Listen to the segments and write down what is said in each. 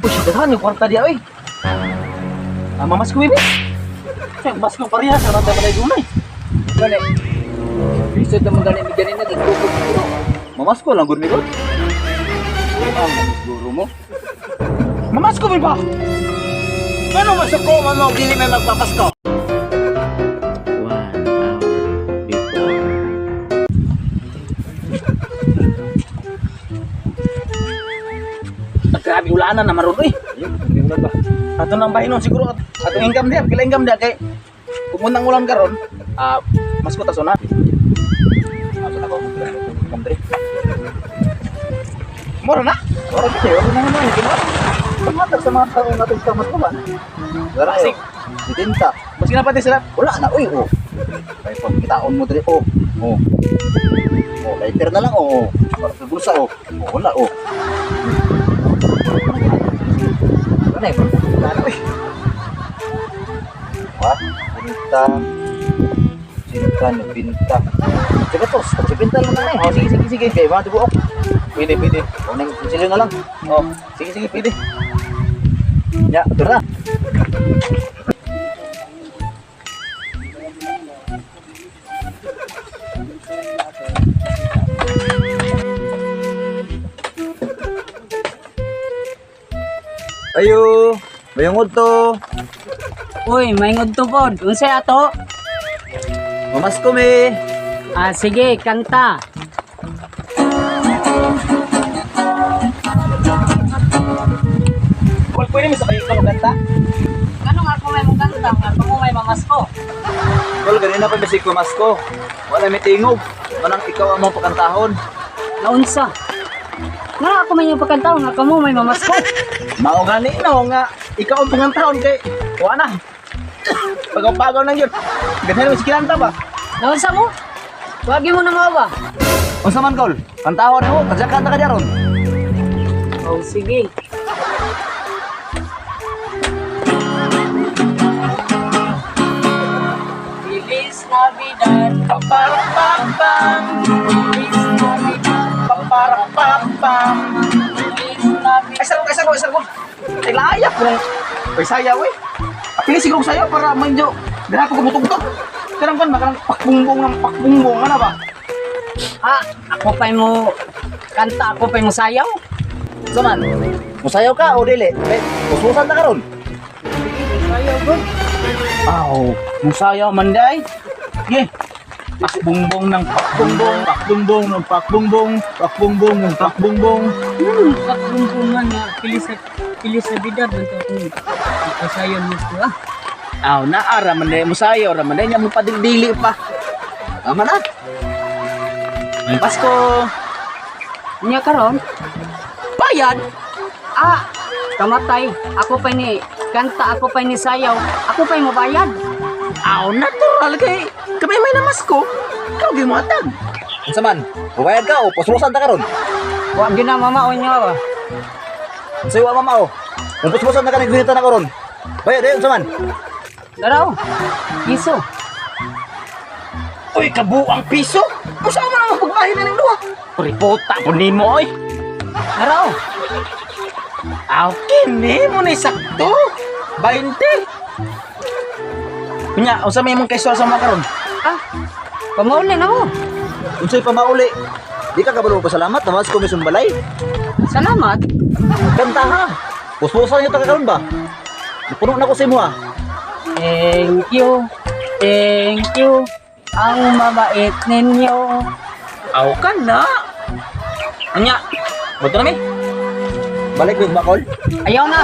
Uy, daghan yung kwarta diya, oy. Ah, mamas ko, baby. Ay, mas ko pareha sa rata balay dunay. Gani. Lisod naman gani mi gani na gagtukod ko. Mamasko lang gud mi gud. Ang guro mo. Mamas ko, ba? Ano masuko man mo dili may magpapasko? 1 hour before. Ah, grabe ulanan na maron, oy. Ayun, ba? Ato nang bahinon siguro atong income diya, pila income diya kay kung unang ulan karon, ah, mas ko taso na. Asa na ko? Income dre. Mura na. Ora gid eh, na naman ginawa. Pagmatag sa mga tao natin sa mas ko ba? Wala Asik. Ditinta. Maski na pati sila. Wala na uy oh. Kay pag kitaon mo dre oh. Oh. Oh, lighter na lang oh. Para sa bulsa oh. Oh, wala oh. Wala na eh. Wala na, oy. Wa, binta. Cinta, binta. Sige tos, si binta lang na eh. Oh, sige, sige, sige. Okay, mga tibuok. Pwede, pwede. O nang kutsilyo na lang. Oh, sige, sige, pwede. Ya, ito na. Ayo, mayungod to. Uy, maingod to pod. Unsay ato? Mamasko me. Ah, sige, kanta. Wal pwede mo sa kayo ikaw kanta. Ano nga ako may mong kanta? Nga ako may mamasko. Tol, ganina pa bisig mamasko. Wala may tingog. Manang ikaw ang mong pakantahon. Naunsa. Nga ako may yung pagkanta, nga kamo may mamasko. Mao gani no nga ikaw ang pangantahon kay wa na. Pagaw-pagaw nang yun. Ganyan mo si kinanta ba? Naunsa mo? Wagi mo na mawa. Unsa man kol? Kantahon mo, tadyakan ta ka diyan. Oh, sige. Feliz Navidad, Paparapapam, Feliz Navidad, paparapapam. Feliz Navidad. Ay, sarap, ay, sarap, ay, sarap. Ay, layak ko. Ay, sayaw eh. Apili siguro sayaw para medyo grabe ko mutugtog. Karang kan makarang pakbungbong ng pakbungbong ano ba? Ah, ako pa mo kanta, ako pa mo sayaw. Unsa man? Musayaw ka o dili? Eh, ususan ta karon. Sige, sayaw god. Aw, musayaw man day. Ye. Pakbungbong ng pakbungbong, pakbungbong ng pakbungbong, pakbungbong ng pakbungbong. Pakbungbungan nga, Feliz Navidad man to akong kasayon mo ko ah. Aw, naara man day musayaw ra man day nya mo padildili pa. Tama na. May Pasko. Nya karon, Bayad. ah, kamatay. Ako pa ni kanta, ako pa ni sayaw, ako pa mobayad. Aw, natural kay kami may namasko. Ikaw gyud mo atag. Unsa man? Mubayad ka o puspusan ta karon? Wa gyud na mama o niya ba. Unsa wa mama o? Kung puspusan na ka nagwinita na karon. Bayad dayon unsa man? Daraw. Piso. Uy, kabuang piso. Kung saan mo naman pagbahin na ng duha? Ripota po nimo oy. Daraw. Aw, kini mo ni sakto. 20. Kunya, unsa may imong kaistorya sa mga karon? Ah, pamauli na mo. Unsay pamauli? Di ka kabalo pasalamat, namas ko misumbalay. Salamat. Kanta ha. Puspusan niyo ta ka karon ba? Puno na ko sa imo ha. Thank you. Thank you. Ang mabait ninyo. Aw ka na. Anya, boto na mi. Balik ko bakol. Ayaw na.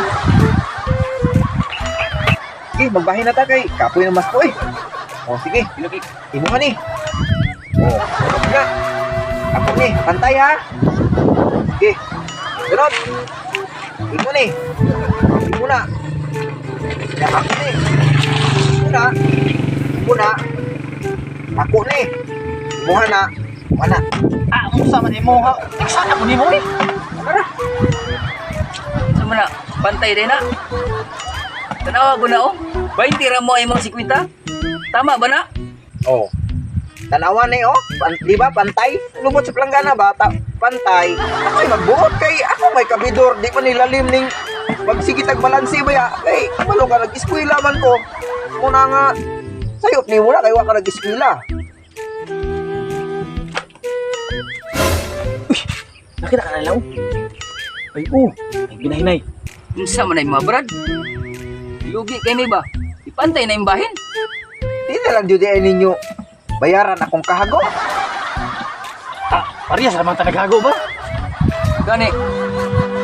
Sige, magbahin na ta kay kapoy ng masko eh. O sige, imo ka ni. O, ano nga? Ako ni, pantay ha. Sige. Sunod. Imo ni. Imo na. Ya, ako ni. Imo na. Imo na. Ako ni. Imuha na. Imuha na. Ah, unsa man imo ha? Iksana po nimo eh. Tara. Sama na, pantay din na. Tanawa ko na oh. 20 ra mo imong 50. Tama ba na? Oh. Tanawa ni oh, di ba pantay? Lumot sa planggana ba? Pantay. Ako'y magbuot kay ako may kabidor, di pa nilalim ning Magsige tag balanse ba ya? Kay kabalo ka nag-eskwela man ko. Muna nga sayop nimo na kay wa ka nag-eskwela. Nakita ka na lang. Ay, oh. Ay, binahinay. Unsa man ay mga brad? Lugi kay ni ba? Ipantay na yung bahin. Di na lang jud ay ninyo bayaran akong kahago. Ah, parehas naman ta naghago ba? Gani.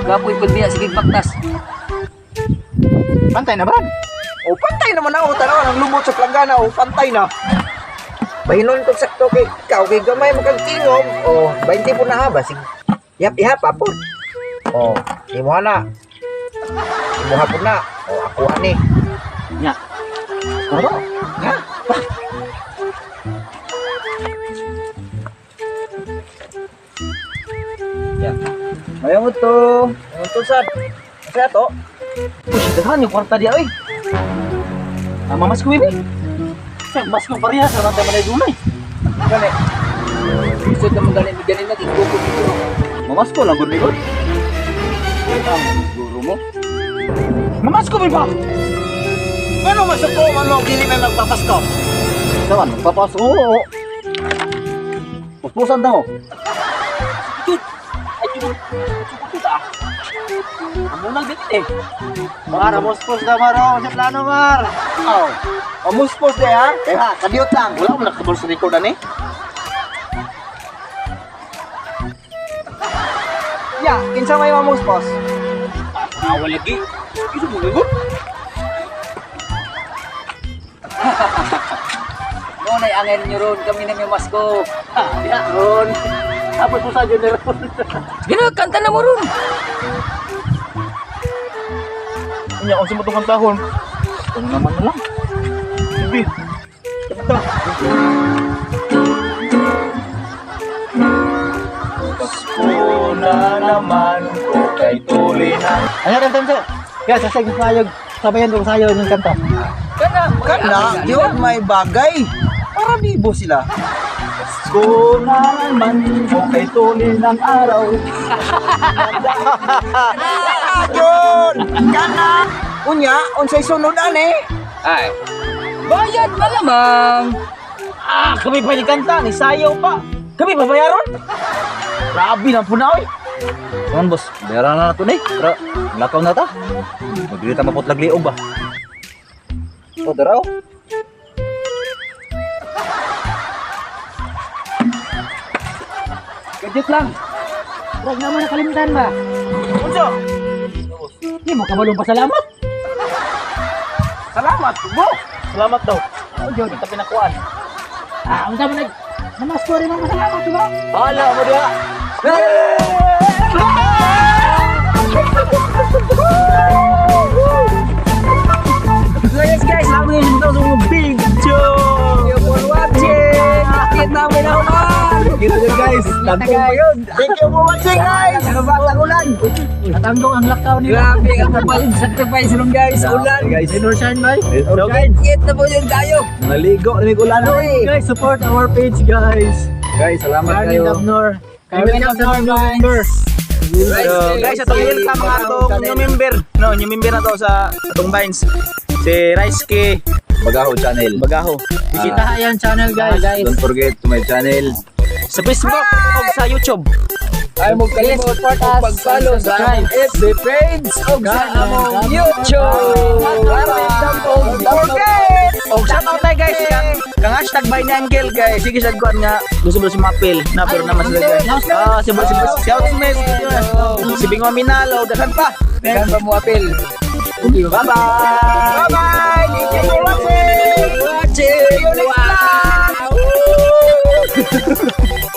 Gapoy pud biya sige baktas. Pantay na, Brad. O pantay naman ako tanaw ang lumot sa planggana o pantay na. Bahinon kog sakto kay ikaw kay gamay mo kag tingog o 20 po na ha basig. Yap ihap po. O imo na. Imo po na. O ako ani. Nya. Ano ba? Ha? Mayo mo to. Mayo to sad. Sa to? Uy, daghan yung kwarta diya, oy. Ah, mamas ko, baby. Mas ko parehas naman tayo manay dunay. Gani. Lisod naman gani mi gani na gigukod dito. Mamas ko lang gud ni God. Ang guro mo. Mamas ko, ba? Ano masuko man mo dili may magpapasko? Saman, magpapasko. Oo. Puspusan ta mo. Ay, jud. Sukot ah. Amunal din eh. Mar, amuspos na mar, oh. Sa plano, mar. Aw. Amuspos de ha? Eh ha, kadiyot lang. Wala mo nakabol sa record ani. Ya, kinsa may mamuspos? Ah, wala lagi. Iso mo gud. Mo nay angay ninyo ron kami na may masko. Ah, diha ron. Tapos mo sa jud ni ron. Sige na, kanta na mo ron. Unya unsa mo tong kantahon? Ano naman na lang. Bibi. Kanta. Pasko na naman ko kay tuli na. Ano kanta mo, sir? Kaya sa segment mayog, sabayan ko sayo ng kanta. Kana, Kana, yun may bagay. Para bibo sila. Pasko na naman ko kay tuli ng araw. Yun! Kana! Unya, unsay sunod ani? Ay. Bayad malamang. Ah, kami pa ni kanta, ni sayaw pa. Kami babayaron. Grabe na po na oy. Come on, boss. Bayaran na nato ni. Tara, lakaw na ta. Magdili ta maputlag liog ba? O, daraw. Gadget lang. Huwag naman nakalimtan ba? Unsa? Hindi mo kabalong pasalamat. Salamat mo. Salamat daw. Oh, jud kita pinakuan. Ah, unsa man nag namasko rin mo pasalamat diba? Hala mo diha. So yes guys, namin yung ito sa mga video. Thank you for watching. Kita mo na human. Kita dyan, guys. Tagpong pa yun. Thank you for watching guys! Ano ba ang ulan? Natanggong ang lakaw nila. Grabe ang kapal sacrifice ron guys. Ulan. Guys. Rain or shine, bay. So, guys, Kita po yun tayo. naligo na may ulan. Guys, support our page, guys. Guys, salamat Carmen kayo. Abnor. Carmen Abnor, member. So, guys, atong welcome mga atong new member. No, new member na to sa atong Vines. Si Rice Bagaho channel. Bagaho. Bisita yan channel, guys. Don't forget to my channel. Sa Facebook o sa YouTube. Ay mo kalimot og pag-follow sa among FB page og sa among YouTube. Don't forget! Og shout out tayo guys kang, kang hashtag by Angle guys. Sige sad kuan nga gusto mo si Mapil na pero naman sila guys. Ah, si si shout out si si Bingo Minal o daghan pa. Dagan pa mo apel. Bye bye. Bye-bye!